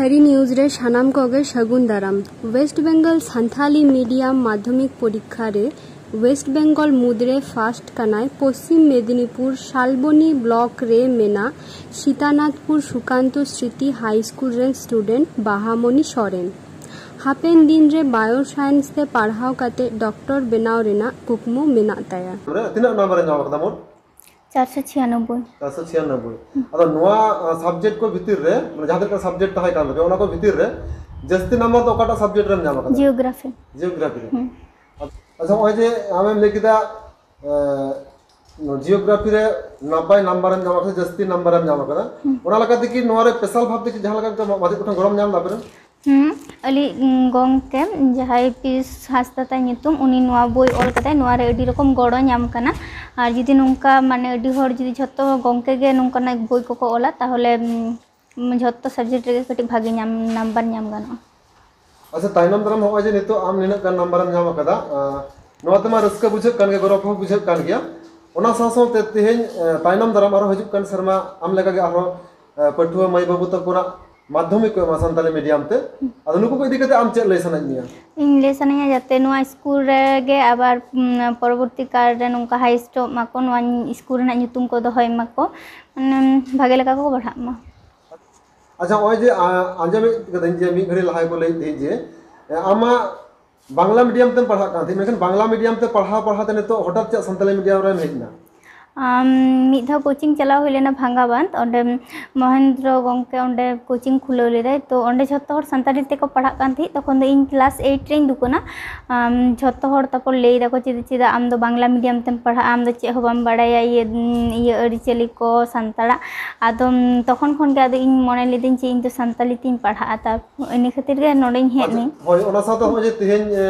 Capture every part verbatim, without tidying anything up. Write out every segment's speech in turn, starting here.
ᱰᱮᱨᱤ news ᱨᱮ ᱥᱟᱱᱟᱢ ᱠᱚᱜᱮ ᱥᱟᱹᱜᱩᱱ ᱫᱟᱨᱟᱢ᱾ ᱳᱭᱮᱥᱴ ᱵᱮᱝᱜᱚᱞ ᱥᱟᱱᱛᱷᱟᱞᱤ ᱢᱤᱰᱤᱭᱟᱢ ᱢᱟᱫᱽᱫᱷᱚᱢᱤᱠ ᱯᱚᱨᱤᱠᱠᱷᱟ ᱨᱮ ᱳᱭᱮᱥᱴ ᱵᱮᱝᱜᱚᱞ ᱢᱩᱫᱽᱨᱮ ᱯᱷᱟᱥᱴ ᱠᱟᱱᱟᱭ ᱯᱚᱥᱪᱤᱢ ᱢᱮᱫᱤᱱᱤᱯᱩᱨ ᱥᱟᱞᱵᱚᱱᱤ ᱵᱞᱚᱠ ᱨᱮ ᱢᱮᱱᱟᱜ ᱥᱤᱛᱟᱱᱟᱛᱷᱯᱩᱨ ᱥᱩᱠᱟᱱᱛᱚ ᱥᱨᱤᱛᱤ ᱦᱟᱭ ᱥᱠᱩᱞ ᱨᱮᱱ ᱥᱴᱩᱰᱮᱱᱴ ᱵᱟᱦᱟᱢᱚᱱᱤ ᱥᱚᱨᱮᱱ᱾ ᱦᱟᱯᱮᱱ ᱫᱤᱱ ᱨᱮ ᱵᱟᱭᱳ ᱥᱟᱭᱮᱱᱥ ᱛᱮ ᱯᱟᱲᱦᱟᱣ ᱠᱟᱛᱮ ᱰᱚᱠᱴᱚᱨ ᱵᱮᱱᱟᱣ ᱨᱮᱱᱟᱜ ᱠᱩᱠᱢᱩ ᱢᱮᱱᱟᱜ ᱛᱟᱭᱟ᱾ ᱛᱤᱱᱟᱹᱜ ᱱᱟᱢᱵᱟᱨ ᱮ ᱧᱟᱢ ᱟᱠᱟᱫᱟ ᱢᱳᱴ? ᱪᱟᱨᱥᱚ ᱪᱷᱤᱭᱟᱱᱚᱵᱵᱳᱭ᱾ ᱪᱟᱨᱥᱚ ᱪᱷᱤᱭᱟᱱᱚᱵᱵᱳᱭ᱾ ᱟᱫᱚ ᱱᱚᱣᱟ ᱥᱟᱵᱡᱮᱠᱴ ᱠᱚ ᱵᱷᱤᱛᱤᱨ ᱨᱮ, ᱢᱟᱱᱮ, ᱡᱟᱦᱟᱸ ᱛᱤᱱᱟᱹᱜ ᱥᱟᱵᱡᱮᱠᱴ ᱛᱟᱦᱮᱸ ᱠᱟᱱ ᱛᱟᱯᱮᱭᱟ, ᱚᱱᱟ ᱠᱚ ᱵᱷᱤᱛᱤᱨ ᱨᱮ ᱡᱟᱹᱥᱛᱤ ᱱᱟᱢᱵᱟᱨ ᱫᱚ ᱚᱠᱟᱴᱟᱜ ᱥᱟᱵᱡᱮᱠᱴ ᱨᱮᱢ ᱧᱟᱢ ᱟᱠᱟᱫᱟ? ᱡᱤᱭᱳᱜᱨᱟᱯᱷᱤ᱾ ᱡᱤᱭᱳᱜᱨᱟᱯᱷᱤ ᱨᱮ᱾ ᱦᱩᱸ᱾ ᱟᱪᱪᱷᱟ, ᱱᱚᱜᱼᱚᱭ ᱡᱮ ᱟᱢᱮᱢ ᱞᱟᱹᱭ ᱠᱮᱫᱟ, ᱮᱸ, ᱡᱤᱭᱳᱜᱨᱟᱯᱷᱤ ᱨᱮ ᱱᱟᱯᱟᱭ ᱱᱟᱢᱵᱟᱨᱮᱢ ᱧᱟᱢ ᱟᱠᱟᱫᱟ, ᱡᱟᱹᱥᱛᱤ ᱱᱟᱢᱵᱟᱨᱮᱢ ᱧᱟᱢ ᱟᱠᱟᱫᱟ, ᱦᱩᱸ᱾ ᱚᱱᱟ ᱞᱮᱠᱟ ᱛᱮᱜᱮ ᱱᱚᱣᱟ ᱨᱮ ᱥᱯᱮᱥᱟᱞ ᱵᱷᱟᱵ ᱛᱮ ᱪᱮᱫ ᱡᱟᱦᱟᱸ ᱞᱮᱠᱟ ᱢᱟᱪᱮᱫ ᱠᱚᱴᱷᱮᱱ ᱜᱚᱲᱚᱢ ᱧᱟᱢ ᱮᱫᱟ ᱟᱯᱮ ᱨᱮᱱ? ᱦᱩᱸ, ᱟᱞᱮ, ᱩᱸ, ᱜᱚᱝᱠᱮ ᱡᱟᱦᱟᱸᱭ ᱯᱤᱥ ᱦᱟᱸᱥᱫᱟ ᱛᱟᱭ ᱧᱩᱛᱩᱢ, ᱩᱱᱤ ᱱᱚᱣᱟ ᱵᱳᱭ ᱚᱞ ᱠᱟᱫᱟᱭ, ᱱᱚᱣᱟ ᱨᱮ ᱟᱹᱰᱤ ᱨᱚᱠᱚᱢ ᱜᱚᱲᱚ ᱧᱟᱢ ᱠᱟᱱᱟ᱾ ᱟᱨ ᱡᱩᱫᱤ ᱱᱚᱝᱠᱟ, ᱢᱟᱱᱮ, ᱟᱹᱰᱤ ᱦᱚᱲ ᱡᱩᱫᱤ ᱡᱷᱚᱛᱚ ᱜᱚᱝᱠᱮ ᱜᱮ ᱱᱚᱝᱠᱟᱱᱟᱜ ᱵᱳᱭ ᱠᱚᱠᱚ ᱚᱞᱟ, ᱛᱟᱦᱚᱞᱮ, ᱩᱸ, ᱡᱷᱚᱛᱚ ᱥᱟᱵᱡᱮᱠᱴ ᱨᱮᱜᱮ ᱠᱟᱹᱴᱤᱡ ᱵᱷᱟᱜᱮ ᱧᱟᱢ, ᱱᱟᱢᱵᱟᱨ ᱧᱟᱢ ᱜᱟᱱᱚᱜᱼᱟ᱾ ᱟᱪᱪᱷᱟ, ᱛᱟᱭᱱᱚᱢ ᱫᱟᱨᱟᱢ ᱱᱚᱜᱼᱚᱭ ᱡᱮ ᱱᱤᱛᱚᱜ ᱟᱢ ᱱᱤᱱᱟᱹᱜ ᱜᱟᱱ ᱱᱟᱢᱵᱟᱨᱮᱢ ᱧᱟᱢ ᱟᱠᱟᱫᱟ, ᱟᱸ, ᱱᱚᱣᱟ ᱛᱮᱢᱟ ᱨᱟᱹᱥᱠᱟᱹ ᱵᱩᱡᱷᱟᱹᱜ ᱠᱟᱱ ᱜᱮᱭᱟ, ᱜᱚᱨᱚᱵᱽ ᱦᱚᱸ ᱵᱩᱡᱷᱟᱹᱜ ᱠᱟᱱ ᱜᱮᱭᱟ᱾ ᱚᱱᱟ ᱥᱟᱶ ᱥᱟᱶᱛᱮ ᱛᱮᱦᱮᱧ, ᱟᱸ, ᱛᱟᱭᱱᱚᱢ ᱫᱟᱨᱟᱢ ᱟᱨᱦᱚᱸ ᱦᱤᱡᱩᱜ ᱠᱟᱱ ᱥᱮᱨᱢᱟ ᱟᱢ ᱞᱮᱠᱟᱜᱮ ᱟᱨᱦᱚᱸ, ᱟᱸ, ᱯᱟᱹᱴᱷᱩᱣᱟᱹ ᱢᱟᱹᱭ ᱵᱟᱹᱵᱩ ᱛᱟᱠᱚ ᱱᱟᱜ ᱢᱟᱫᱽᱫᱷᱚᱢᱤᱠ ᱠᱚ ᱮᱢᱟ ᱥᱟᱱᱛᱟᱲᱤ ᱢᱤᱰᱤᱭᱟᱢ ᱛᱮ᱾ ᱟᱫᱚ ᱱᱩᱠᱩ ᱠᱚ ᱤᱫᱤ ᱠᱟᱛᱮ ᱟᱢ ᱪᱮᱫ ᱞᱟᱹᱭ ᱥᱟᱱᱟᱭᱮᱫ ᱢᱮᱭᱟ? ᱤᱧ ᱞᱟᱹᱭ ᱥᱟᱱᱟᱧᱟ ᱡᱟᱛᱮ ᱱᱚᱣᱟ ᱥᱠᱩᱞ ᱨᱮᱜᱮ ᱟᱵᱟᱨ, ᱩᱸ, ᱯᱚᱨᱚᱵᱚᱨᱛᱤ ᱠᱟᱞ ᱨᱮ ᱱᱚᱝᱠᱟ ᱦᱟᱭ ᱥᱴᱚᱯ ᱢᱟᱠᱚ, ᱱᱚᱣᱟ ᱥᱠᱩᱞ ᱨᱮᱱᱟᱜ ᱧᱩᱛᱩᱢ ᱠᱚ ᱫᱚᱦᱚᱭ ᱢᱟᱠᱚ, ᱢᱟᱱᱮ, ᱵᱷᱟᱜᱮ ᱞᱮᱠᱟ ᱠᱚ ᱯᱟᱲᱦᱟᱜ ᱢᱟ᱾ ᱟᱪᱪᱷᱟ, ᱱᱚᱜᱼᱚᱭ ᱡᱮ, ᱟ-, ᱟᱸᱡᱚᱢᱮᱫ ᱠᱟᱹᱫᱟᱹᱧ ᱡᱮ ᱢᱤᱫ ᱜᱷᱟᱹᱲᱤ ᱞᱟᱦᱟ ᱠᱚ ᱞᱟᱹᱭᱮᱫ ᱛᱟᱦᱮᱸᱫ ᱡᱮ, ᱮ, ᱟᱢᱟᱜ ᱵᱟᱝᱞᱟ ᱢᱤᱰᱤᱭᱟᱢ ᱛᱮᱢ ᱯᱟᱲᱦᱟᱜ ᱠᱟᱱ ᱛᱟᱦᱮᱸᱫ, ᱢᱮᱱᱠᱷᱟᱱ ᱵᱟᱝᱞᱟ ᱢᱤᱰᱤᱭᱟᱢ ᱛᱮ ᱯᱟᱲᱦᱟᱣ ᱯᱟᱲᱦᱟᱣ ᱛᱮ ᱱᱤᱛᱚᱜ ᱦᱚᱴᱟᱛ ᱪᱮᱫ ᱥᱟᱱᱛᱟᱲᱤ ᱢᱤᱰᱤᱭᱟᱢ ᱨᱮᱢ ᱦᱮᱡ ᱮᱱᱟ? ᱟᱢ, ᱢᱤᱫ ᱫᱷᱟᱣ ᱠᱳᱪᱤᱝ ᱪᱟᱞᱟᱣ ᱦᱩᱭ ᱞᱮᱱᱟ ᱵᱷᱟᱝᱜᱟᱵᱟᱸᱫᱷ, ᱚᱸᱰᱮ ᱢᱚᱦᱮᱱᱫᱨᱚ ᱜᱚᱢᱠᱮ ᱚᱸᱰᱮ ᱠᱳᱪᱤᱝ ᱠᱷᱩᱞᱟᱹᱣ ᱞᱮᱫᱟᱭ, ᱛᱚ ᱚᱸᱰᱮ ᱡᱷᱚᱛᱚ ᱦᱚᱲ ᱥᱟᱱᱛᱟᱲᱤ ᱛᱮᱠᱚ ᱯᱟᱲᱦᱟᱜ ᱠᱟᱱ ᱛᱟᱦᱮᱸᱫ, ᱛᱚᱠᱷᱚᱱ ᱫᱚ ᱤᱧ ᱠᱞᱟᱥ ᱮᱭᱤᱴ ᱨᱮᱧ ᱫᱩᱠᱟᱹᱱᱟ᱾ ᱟᱢ, ᱡᱷᱚᱛᱚ ᱦᱚᱲ ᱛᱟᱨᱯᱚᱨ ᱞᱟᱹᱭ ᱫᱟᱠᱚ, "ᱪᱮᱫ, ᱪᱮᱫᱟᱜ ᱟᱢ ᱫᱚ ᱵᱟᱝᱞᱟ ᱢᱤᱰᱤᱭᱟᱢ ᱛᱮᱢ ᱯᱟᱲᱦᱟᱜᱼᱟ, ᱟᱢ ᱫᱚ ᱪᱮᱫ ᱦᱚᱸ ᱵᱟᱢ ᱵᱟᱲᱟᱭᱟ ᱤᱭᱟᱹ, ᱤᱭᱟᱹ ᱟᱹᱨᱤᱪᱟᱹᱞᱤ ᱠᱚ ᱥᱟᱱᱛᱟᱲᱟᱜ?" ᱟᱫᱚ, ᱩᱢ, ᱛᱚᱠᱷᱚᱱ ᱠᱷᱚᱱ ᱜᱮ ᱟᱫᱚ ᱤᱧ ᱢᱚᱱᱮ ᱞᱤᱫᱟᱹᱧ ᱡᱮ ᱤᱧ ᱫᱚ ᱥᱟᱱᱛᱟᱞᱤ ᱛᱤᱧ ᱯᱟᱲᱦᱟᱜᱼᱟ, ᱛᱟᱨ ᱤᱱᱟᱹ ᱠᱷᱟᱹᱛᱤᱨ ᱜᱮ ᱱᱚᱰᱮᱧ ᱦᱮᱡ ᱟᱪᱪᱷᱟ, ᱮᱱᱟᱹᱧ᱾ ᱦᱳᱭ, ᱚᱱᱟ ᱥᱟᱶᱛᱮ ᱱᱚᱜᱼᱚᱭ ᱡᱮ ᱛᱮᱦᱮᱧ, ᱮ,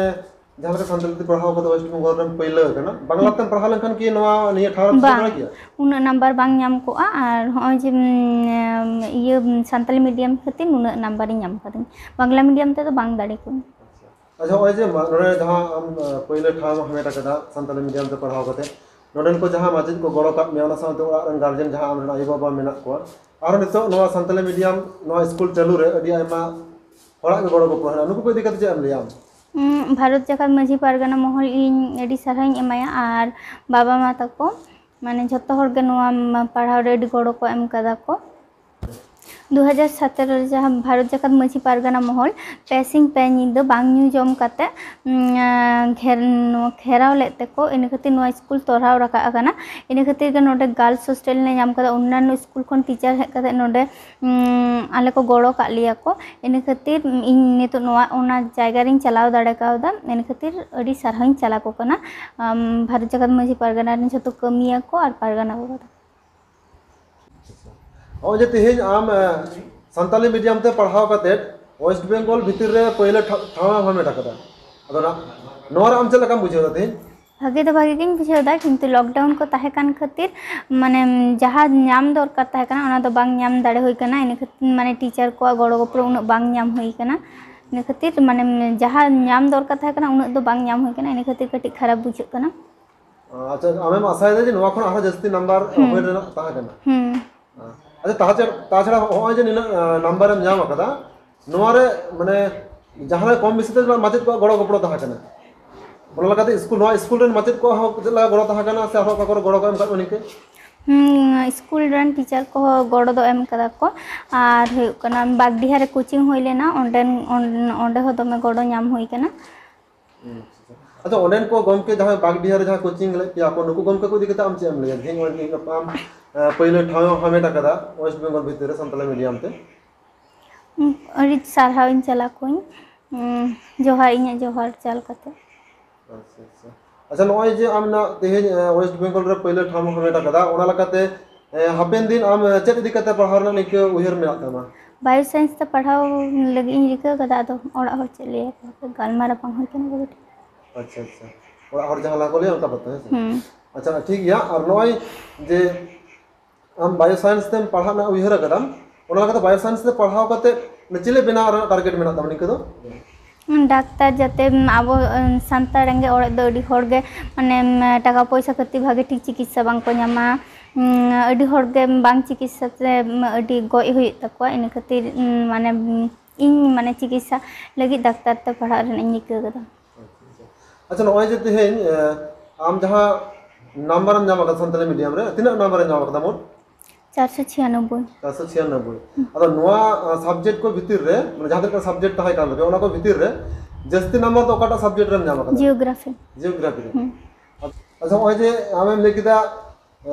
ᱡᱟᱦᱟᱸ ᱞᱮᱠᱟ ᱥᱟᱱᱛᱟᱞᱤ ᱛᱮ ᱯᱟᱲᱦᱟᱣ ᱠᱟᱛᱮ ᱳᱭᱮᱥᱴ ᱵᱮᱝᱜᱚᱞ ᱨᱮᱢ ᱯᱟᱹᱭᱞᱟᱹ ᱟᱠᱟᱱᱟ, ᱵᱟᱝᱞᱟ ᱛᱮᱢ ᱯᱟᱲᱦᱟᱣ ᱞᱮᱱᱠᱷᱟᱱ ᱠᱤ ᱱᱚᱣᱟ ᱱᱤᱭᱟᱹ ᱴᱷᱟᱶ ᱨᱮᱢ ᱥᱮᱴᱮᱨ ᱵᱟᱝ, ᱫᱟᱲᱮ ᱠᱮᱭᱟ? ᱩᱱᱟᱹᱜ ᱱᱟᱢᱵᱟᱨ ᱵᱟᱝ ᱧᱟᱢ ᱠᱚᱜᱼᱟ, ᱟᱨ ᱦᱚᱸᱜᱼᱚᱭ ᱡᱮ, ᱩᱢ, ᱤᱭᱟᱹ, ᱥᱟᱱᱛᱟᱞᱤ ᱢᱤᱰᱤᱭᱟᱢ ᱠᱷᱟᱹᱛᱤᱨ ᱱᱩᱱᱟᱹᱜ ᱱᱟᱢᱵᱟᱨᱤᱧ ᱧᱟᱢ ᱠᱟᱫᱟᱹᱧ, ᱵᱟᱝᱞᱟ ᱢᱤᱰᱤᱭᱟᱢ ᱛᱮᱫᱚ ᱵᱟᱝ ᱫᱟᱲᱮ ᱠᱚᱜᱼᱟ᱾ ᱟᱪᱪᱷᱟ, ᱱᱚᱜᱼᱚᱭ ᱡᱮ ᱢᱟ-, ᱱᱚᱰᱮ ᱡᱟᱦᱟᱸ ᱟᱢ, ᱟ, ᱯᱟᱹᱭᱞᱟᱹ ᱴᱷᱟᱶ ᱮᱢ ᱦᱟᱢᱮᱴ ᱟᱠᱟᱫᱟ ᱥᱟᱱᱛᱟᱞᱤ ᱢᱤᱰᱤᱭᱟᱢ ᱛᱮ ᱯᱟᱲᱦᱟᱣ ᱠᱟᱛᱮ, ᱱᱚᱰᱮᱱ ᱠᱚ ᱡᱟᱦᱟᱸ ᱢᱟᱪᱮᱫ ᱠᱚ ᱜᱚᱲᱚ ᱠᱟᱜ ᱢᱮᱭᱟ, ᱚᱱᱟ ᱥᱟᱶᱛᱮ ᱚᱲᱟᱜ ᱨᱮᱱ ᱜᱟᱨᱡᱮᱱ ᱡᱟᱦᱟᱸ ᱟᱢ ᱨᱮᱱ ᱟᱭᱳᱼᱵᱟᱵᱟ ᱢᱮᱱᱟᱜ ᱠᱚᱣᱟ, ᱟᱨ ᱱᱤᱛᱚᱜ ᱱᱚᱣᱟ ᱥᱟᱱᱛᱟᱞᱤ ᱢᱤᱰᱤᱭᱟᱢ ᱱᱚᱣᱟ ᱥᱠᱩᱞ ᱪᱟᱹᱞᱩ ᱨᱮ ᱟᱹᱰᱤ ᱟᱭᱢᱟ ᱦᱚᱲᱟᱜ ᱜᱮ ᱜᱚᱲᱚ ᱜᱚᱯᱚᱲᱚ ᱦᱮᱱᱟᱜᱼᱟ, ᱱᱩᱠᱩ ᱠᱚ ᱤᱫᱤ ᱠᱟᱛᱮ ᱪᱮᱫ ᱮᱢ ᱞᱟᱹᱭᱟ ᱟᱢ? ᱩᱸ, ᱵᱷᱟᱨᱚᱛ ᱡᱟᱠᱟᱛ ᱢᱟᱹᱡᱷᱤ ᱯᱟᱨᱜᱟᱱᱟ ᱢᱚᱦᱚᱞ ᱤᱧ ᱟᱹᱰᱤ ᱥᱟᱨᱦᱟᱣᱤᱧ ᱮᱢᱟᱭᱟ, ᱟᱨ ᱵᱟᱵᱟ ᱢᱟ ᱛᱟᱠᱚ, ᱢᱟᱱᱮ, ᱡᱷᱚᱛᱚ ᱦᱚᱲ ᱜᱮ ᱱᱚᱣᱟ ᱯᱟᱲᱦᱟᱣ ᱨᱮ ᱟᱹᱰᱤ ᱜᱚᱲᱚ ᱠᱚ ᱮᱢ ᱠᱟᱫᱟ ᱠᱚ᱾ ᱫᱩ ᱦᱟᱡᱟᱨ ᱥᱟᱛᱮᱨᱚ ᱨᱮ ᱡᱟᱦᱟᱸ ᱵᱷᱟᱨᱚᱛ ᱡᱟᱠᱟᱛ ᱢᱟᱹᱡᱷᱤ ᱯᱟᱨᱜᱟᱱᱟ ᱢᱚᱦᱚᱞ ᱯᱮ ᱥᱤᱧ ᱯᱮ ᱧᱤᱫᱟᱹ ᱵᱟᱝ ᱧᱩ ᱡᱚᱢ ᱠᱟᱛᱮ, ᱩᱸ, ᱜᱷᱮᱨ-, ᱱᱚᱣᱟ ᱜᱷᱮᱨᱟᱣ ᱞᱮᱫ ᱛᱮᱠᱚ, ᱤᱱᱟᱹ ᱠᱷᱟᱹᱛᱤᱨ ᱱᱚᱣᱟ ᱥᱠᱩᱞ ᱛᱚᱨᱦᱟᱣ ᱨᱟᱠᱟᱵ ᱟᱠᱟᱱᱟ᱾ ᱤᱱᱟᱹ ᱠᱷᱟᱹᱛᱤᱨ ᱜᱮ ᱱᱚᱰᱮ ᱜᱟᱨᱞᱥ ᱦᱳᱥᱴᱮᱞ ᱞᱮ ᱧᱟᱢ ᱠᱟᱫᱟ᱾ ᱚᱱᱱᱟᱱᱚ ᱥᱠᱩᱞ ᱠᱷᱚᱱ ᱴᱤᱪᱟᱨ ᱦᱮᱡ ᱠᱟᱛᱮ ᱱᱚᱰᱮ, ᱩᱸ, ᱟᱞᱮ ᱠᱚ ᱜᱚᱲᱚ ᱠᱟᱜ ᱞᱮᱭᱟ ᱠᱚ᱾ ᱤᱱᱟᱹ ᱠᱷᱟᱹᱛᱤᱨ ᱤᱧ ᱱᱤᱛᱚᱜ ᱱᱚᱣᱟ, ᱚᱱᱟ ᱡᱟᱭᱜᱟ ᱨᱤᱧ ᱪᱟᱞᱟᱣ ᱫᱟᱲᱮ ᱠᱟᱣᱫᱟ᱾ ᱤᱱᱟᱹ ᱠᱷᱟᱹᱛᱤᱨ ᱟᱹᱰᱤ ᱥᱟᱨᱦᱟᱣᱤᱧ ᱪᱟᱞ ᱟᱠᱚ ᱠᱟᱱᱟ, ᱟᱢ, ᱵᱷᱟᱨᱚᱛ ᱡᱟᱠᱟᱛ ᱢᱟᱹᱡᱷᱤ ᱯᱟᱨᱜᱟᱱᱟ ᱨᱮᱱ ᱡᱷᱚᱛᱚ ᱠᱟᱹᱢᱤᱭᱟᱹ ᱠᱚ ᱟᱨ ᱯᱟᱨᱜᱟᱱᱟ ᱵᱟᱵᱟ ᱛᱟᱠᱚ᱾ ᱱᱚᱜᱼᱚᱭ ᱡᱮ ᱛᱮᱦᱮᱧ ᱟᱢ ᱮ, ᱥᱟᱱᱛᱟᱞᱤ ᱢᱤᱰᱤᱭᱟᱢ ᱛᱮ ᱯᱟᱲᱦᱟᱣ ᱠᱟᱛᱮ ᱳᱭᱮᱥᱴ ᱵᱮᱝᱜᱚᱞ ᱵᱷᱤᱛᱤᱨ ᱨᱮ ᱯᱳᱭᱞᱳ ᱴᱷᱟ- ᱴᱷᱟᱶ ᱮᱢ ᱦᱟᱢᱮᱴ ᱟᱠᱟᱫᱟ, ᱟᱫᱚ ᱱᱟ- ᱱᱚᱣᱟ ᱨᱮ ᱟᱢ ᱪᱮᱫ ᱞᱮᱠᱟᱢ ᱵᱩᱡᱷᱟᱹᱣ ᱮᱫᱟ ᱛᱮᱦᱮᱧ? ᱵᱷᱟᱜᱮ ᱫᱚ ᱵᱷᱟᱜᱮ ᱜᱤᱧ ᱵᱩᱡᱷᱟᱹᱣ ᱮᱫᱟ, ᱠᱤᱱᱛᱩ ᱞᱚᱠᱰᱟᱣᱩᱱ ᱠᱚ ᱛᱟᱦᱮᱸ ᱠᱟᱱ ᱠᱷᱟᱹᱛᱤᱨ, ᱢᱟᱱᱮ, ᱡᱟᱦᱟᱸ ᱧᱟᱢ ᱫᱚᱨᱠᱟᱨ ᱛᱟᱦᱮᱸ ᱠᱟᱱᱟ, ᱚᱱᱟ ᱫᱚ ᱵᱟᱝ ᱧᱟᱢ ᱫᱟᱲᱮ ᱦᱩᱭ ᱠᱟᱱᱟ᱾ ᱤᱱᱟᱹ ᱠᱷᱟᱹᱛᱤᱨ, ᱢᱟᱱᱮ, ᱴᱤᱪᱟᱨ ᱠᱚᱣᱟᱜ ᱜᱚᱲᱚ ᱜᱚᱯᱚᱲᱚ ᱩᱱᱟᱹᱜ ᱵᱟᱝ ᱧᱟᱢ ᱦᱩᱭ ᱠᱟᱱᱟ᱾ ᱤᱱᱟᱹ ᱠᱷᱟᱹᱛᱤᱨ, ᱢᱟᱱᱮ, ᱡᱟᱦᱟᱸ ᱧᱟᱢ ᱫᱚᱨᱠᱟᱨ ᱛᱟᱦᱮᱸ ᱠᱟᱱᱟ, ᱩᱱᱟᱹᱜ ᱫᱚ ᱵᱟᱝ ᱧᱟᱢ ᱦᱩᱭ ᱠᱟᱱᱟ᱾ ᱤᱱᱟᱹ ᱠᱷᱟᱹᱛᱤᱨ ᱠᱟᱹᱴᱤᱡ ᱠᱷᱟᱨᱟᱯ ᱵᱩᱡᱷᱟᱹᱜ ᱠᱟᱱᱟ᱾ ᱟᱪᱪᱷᱟ, ᱟᱢᱮᱢ ᱟᱥᱟᱭᱮᱫᱟ ᱡᱮ ᱱᱚᱣᱟ ᱠᱷᱚᱱ ᱟᱨᱦᱚᱸ ᱡᱟᱹᱥᱛᱤ ᱱᱟᱢᱵᱟᱨ ᱦᱩᱸ᱾ ᱦᱩᱭ ᱨᱮᱱᱟᱜ ᱛᱟᱦᱮᱸ ᱠᱟᱱᱟ? ᱦᱩᱸ᱾ ᱟᱪᱪᱷᱟ, ᱛᱟᱪᱷᱟᱲᱟ, ᱛᱟᱪᱷᱟᱲᱟ ᱦᱚᱸᱜᱼᱚᱭ ᱡᱮ ᱱᱤᱱᱟᱹᱜ, ᱟᱸ, ᱱᱟᱢᱵᱟᱨᱮᱢ ᱧᱟᱢ ᱟᱠᱟᱫᱟ, ᱱᱚᱣᱟ ᱨᱮ, ᱢᱟᱱᱮ, ᱡᱟᱦᱟᱸ ᱨᱮ ᱠᱚᱢ ᱵᱮᱥᱤ ᱛᱮ ᱢᱟᱪᱮᱫ ᱠᱚᱣᱟᱜ ᱜᱚᱲᱚ ᱜᱚᱯᱚᱲᱚ ᱛᱟᱦᱮᱸ ᱠᱟᱱᱟ, ᱚᱱᱟ ᱞᱮᱠᱟᱛᱮ ᱥᱠᱩᱞ, ᱱᱚᱣᱟ ᱥᱠᱩᱞ ᱨᱮᱱ ᱢᱟᱪᱮᱫ ᱠᱚᱣᱟᱜ ᱦᱚᱸ ᱪᱮᱫ ᱞᱮᱠᱟ ᱜᱚᱲᱚ ᱛᱟᱦᱮᱸ ᱠᱟᱱᱟ, ᱥᱮ ᱟᱨᱦᱚᱸ ᱚᱠᱟ ᱠᱚᱨᱮ ᱜᱚᱲᱚ ᱠᱚ ᱮᱢ ᱠᱟᱜ ᱠᱚᱣᱟ ᱱᱤᱝᱠᱟᱹ? ᱦᱩᱸ, ᱥᱠᱩᱞ ᱨᱮᱱ ᱴᱤᱪᱟᱨ ᱠᱚᱦᱚᱸ ᱜᱚᱲᱚ ᱫᱚ ᱮᱢ ᱠᱟᱫᱟ ᱠᱚ, ᱟᱨ ᱦᱩᱭᱩᱜ ᱠᱟᱱᱟ, ᱵᱟᱜᱽᱰᱤᱦᱟ ᱨᱮ ᱠᱳᱪᱤᱝ ᱦᱩᱭ ᱞᱮᱱᱟ, ᱚᱸᱰᱮᱱ, ᱚᱸᱰᱮ ᱦᱚᱸ ᱫᱚᱢᱮ ᱜᱚᱲᱚ ᱧᱟᱢ ᱦᱩᱭ ᱠᱟᱱᱟ᱾ ᱟᱪᱪᱷᱟ, ᱟᱪᱪᱷᱟ᱾ ᱟᱪᱪᱷᱟ, ᱚᱸᱰᱮᱱ ᱠᱚ ᱜᱚᱢᱠᱮ ᱡᱟᱦᱟᱸᱭ ᱵᱟᱜᱽᱰᱤᱦᱟ ᱨᱮ ᱡᱟᱦᱟᱸ ᱠᱳᱪᱤᱝ ᱞᱮᱫ ᱯᱮᱭᱟ ᱠᱚ, ᱱᱩᱠᱩ ᱜᱚᱢᱠᱮ ᱠᱚ ᱤᱫᱤ ᱠᱟᱛᱮ ᱟᱢ ᱪᱮᱫ ᱮᱢ ᱞᱟᱹᱭᱟ? ᱛᱮᱦᱮᱧ ᱱᱚᱜᱼᱚᱭ ᱛᱮᱦᱮᱧ ᱜᱟᱯᱟ ᱟᱢ, ᱮ, ᱯᱟᱹᱭᱞᱟᱹ ᱴᱷᱟᱶ ᱮᱢ ᱦᱟᱢᱮᱴ ᱟᱠᱟᱫᱟ ᱳᱭᱮᱥᱴ ᱵᱮᱝᱜᱚᱞ ᱵᱷᱤᱛᱤᱨ ᱨᱮ ᱥᱟᱱᱛᱟᱲᱤ ᱢᱤᱰᱤᱭᱟᱢ ᱛᱮ᱾ ᱟᱹᱰᱤ ᱥᱟᱨᱦᱟᱣ ᱤᱧ ᱪᱟᱞ ᱟᱠᱚᱣᱟᱧ, ᱩᱸ, ᱡᱚᱦᱟᱨ, ᱤᱧᱟᱹᱜ ᱡᱚᱦᱟᱨ ᱪᱟᱞ ᱠᱟᱛᱮ᱾ ᱟᱪᱪᱷᱟ, ᱟᱪᱪᱷᱟ᱾ ᱟᱪᱪᱷᱟ, ᱱᱚᱜᱼᱚᱭ ᱡᱮ ᱟᱢ ᱱᱟᱜ ᱛᱮᱦᱮᱧ, ᱮ, ᱳᱭᱮᱥᱴ ᱵᱮᱝᱜᱚᱞ ᱨᱮ ᱯᱟᱹᱭᱞᱟᱹ ᱴᱷᱟᱶ ᱮᱢ ᱦᱟᱢᱮᱴ ᱟᱠᱟᱫᱟ, ᱚᱱᱟ ᱞᱮᱠᱟᱛᱮ, ᱮ, ᱦᱟᱯᱮᱱ ᱫᱤᱱ ᱟᱢ, ᱮ, ᱪᱮᱫ ᱤᱫᱤ ᱠᱟᱛᱮ ᱯᱟᱲᱦᱟᱣ ᱨᱮᱱᱟᱜ ᱱᱤᱝᱠᱟᱹ ᱩᱭᱦᱟᱹᱨ ᱢᱮᱱᱟᱜ ᱛᱟᱢᱟ? ᱵᱟᱭᱳ ᱥᱟᱭᱮᱱᱥ ᱛᱮ ᱯᱟᱲᱦᱟᱣ ᱞᱟᱹᱜᱤᱫ ᱤᱧ ᱨᱤᱠᱟᱹ ᱟᱠᱟᱫᱟ, ᱟᱫᱚ ᱚᱲᱟᱜ ᱦᱚᱲ ᱪᱮᱫ ᱞᱟᱹᱭ ᱟᱠᱚ ᱦᱟᱯᱮ, ᱜᱟᱞᱢᱟᱨᱟᱣ ᱵᱟᱝ ᱦᱩᱭ ᱠᱟᱱᱟ ᱵᱷᱟᱜᱮ ᱴᱷᱤᱠ᱾ ᱟᱪᱪᱷᱟ, ᱟᱪᱪᱷᱟ᱾ ᱚᱲᱟᱜ ᱦᱚᱲ ᱡᱟᱦᱟᱸ ᱞᱮᱠᱟ ᱠᱚ ᱞᱟᱹᱭᱟ ᱚᱱᱠᱟ ᱯᱟᱛᱟ, ᱦᱮᱸ ᱥᱮ? ᱦᱩᱸ᱾ ᱟᱪᱪᱷᱟ, ᱴᱷᱤᱠ ᱜᱮᱭᱟ᱾ ᱟᱨ ᱱᱚᱜᱼᱚᱭ ᱡᱮ ᱟᱢ ᱵᱟᱭᱳ ᱥᱟᱭᱮᱱᱥ ᱛᱮᱢ ᱯᱟᱲᱦᱟᱜ ᱨᱮᱱᱟᱜ ᱩᱭᱦᱟᱹᱨ ᱟᱠᱟᱫᱟᱢ, ᱚᱱᱟ ᱞᱮᱠᱟᱛᱮ ᱵᱟᱭᱳ ᱥᱟᱭᱮᱱᱥ ᱛᱮ ᱯᱟᱲᱦᱟᱣ ᱠᱟᱛᱮ ᱪᱤᱞᱤ ᱵᱮᱱᱟᱣ ᱨᱮᱱᱟᱜ ᱴᱟᱨᱜᱮᱴ ᱢᱮᱱᱟᱜ ᱛᱟᱢᱟ ᱱᱤᱝᱠᱟᱹ ᱫᱚ? ᱰᱟᱠᱛᱟᱨ ᱡᱟᱛᱮ ᱟᱵᱚ, ᱩᱸ, ᱥᱟᱱᱛᱟᱲ ᱨᱮᱸᱜᱮᱡ ᱚᱲᱟᱜ ᱫᱚ ᱟᱹᱰᱤ ᱦᱚᱲ ᱜᱮ, ᱢᱟᱱᱮ, ᱩᱸ, ᱴᱟᱠᱟ ᱯᱚᱭᱥᱟ ᱠᱷᱟᱹᱛᱤᱨ ᱵᱷᱟᱜᱮ ᱴᱷᱤᱠ ᱪᱤᱠᱤᱛᱥᱟ ᱵᱟᱝ ᱠᱚ ᱧᱟᱢᱟ᱾ ᱩᱸ, ᱟᱹᱰᱤ ᱦᱚᱲ ᱜᱮ ᱵᱟᱝ ᱪᱤᱠᱤᱛᱥᱟ ᱛᱮ, ᱩᱸ, ᱟᱹᱰᱤ ᱜᱚᱡ ᱦᱩᱭᱩᱜ ᱛᱟᱠᱚᱣᱟ᱾ ᱤᱱᱟᱹ ᱠᱷᱟᱹᱛᱤᱨ, ᱩᱸ, ᱢᱟᱱᱮ, ᱩᱸ, ᱤᱧ, ᱢᱟᱱᱮ, ᱪᱤᱠᱤᱛᱥᱟ ᱞᱟᱹᱜᱤᱫ ᱰᱟᱠᱛᱟᱨ ᱛᱮ ᱯᱟᱲᱦᱟᱜ ᱨᱮᱱᱟᱜ ᱤᱧ ᱨᱤᱠᱟᱹ ᱠᱟᱫᱟ᱾ ᱟᱪᱪᱷᱟ, ᱱᱚᱜᱼᱚᱭ ᱡᱮ ᱛᱮᱦᱮᱧ, ᱮ, ᱟᱢ ᱡᱟᱦᱟᱸ ᱱᱟᱢᱵᱟᱨ ᱮᱢ ᱧᱟᱢ ᱟᱠᱟᱫᱟ ᱥᱟᱱᱛᱟᱲᱤ ᱢᱤᱰᱤᱭᱟᱢ ᱨᱮ, ᱛᱤᱱᱟᱹᱜ ᱱᱟᱢᱵᱟᱨ ᱮᱢ ᱧᱟᱢ ᱟᱠᱟᱫᱟ ᱢᱳᱴ? ᱪᱟᱨᱥᱚ ᱪᱷᱤᱭᱟᱱᱚᱵᱵᱳᱭ᱾ ᱪᱟᱨᱥᱚ ᱪᱷᱤᱭᱟᱱᱚᱵᱵᱳᱭ᱾ ᱟᱫᱚ ᱱᱚᱣᱟ, ᱟ, ᱥᱟᱵᱡᱮᱠᱴ ᱠᱚ ᱵᱷᱤᱛᱤᱨ ᱨᱮ, ᱢᱟᱱᱮ ᱡᱟᱦᱟᱸ ᱛᱤᱱᱟᱹᱜ ᱥᱟᱵᱡᱮᱠᱴ ᱛᱟᱦᱮᱸ ᱠᱟᱱ ᱛᱟᱯᱮᱭᱟ, ᱚᱱᱟ ᱠᱚ ᱵᱷᱤᱛᱤᱨ ᱨᱮ ᱡᱟᱹᱥᱛᱤ ᱱᱟᱢᱵᱟᱨ ᱫᱚ ᱚᱠᱟᱴᱟᱜ ᱥᱟᱵᱡᱮᱠᱴ ᱨᱮᱢ ᱧᱟᱢ ᱟᱠᱟᱫᱟ? ᱡᱤᱭᱳᱜᱨᱟᱯᱷᱤ᱾ ᱡᱤᱭᱳᱜᱨᱟᱯᱷᱤ ᱨᱮ᱾ ᱦᱩᱸ᱾ ᱟᱪᱪᱷᱟ, ᱱᱚᱜᱼᱚᱭ ᱡᱮ ᱟᱢᱮᱢ ᱞᱟᱹᱭ ᱠᱮᱫᱟ, ᱮ,